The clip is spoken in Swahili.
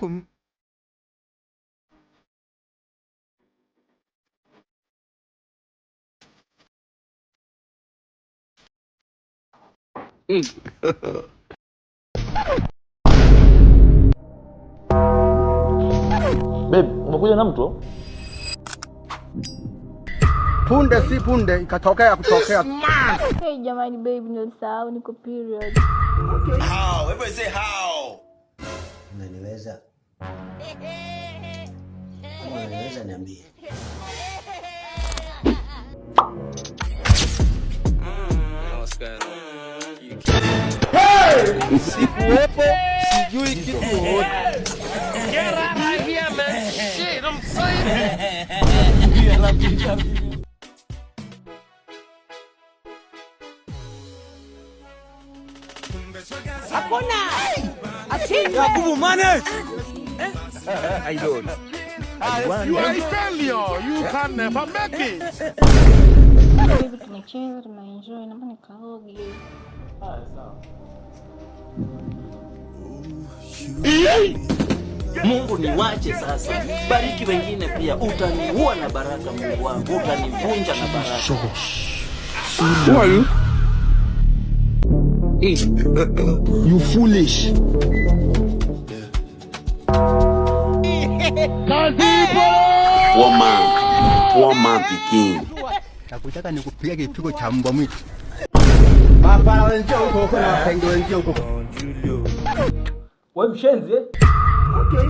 Babe, umekuja na mtu? Punde si punde ikatokea kutokea. Hey, jamani babe, nilisahau niko period. How? Everybody say how. Unaniweza? Kama unaniweza niambie. Sikuwepo, sijui kitu wowote. Yakubu manage. You are a failure. You can never make it. Baby, tumecheza, tumeenjoy, naomba nikaoge. Mungu niwache sasa, bariki wengine pia. Utaniua na baraka, Mungu wangu, utanivunja na baraka. Who are you? You foolish. Poor man. Poor man pikin. Nakutaka nikupiga kipigo cha mbwa mwitu. Mafala wenzio huko huko na wapenge wenzio huko. Wewe mshenzi eh? Okay.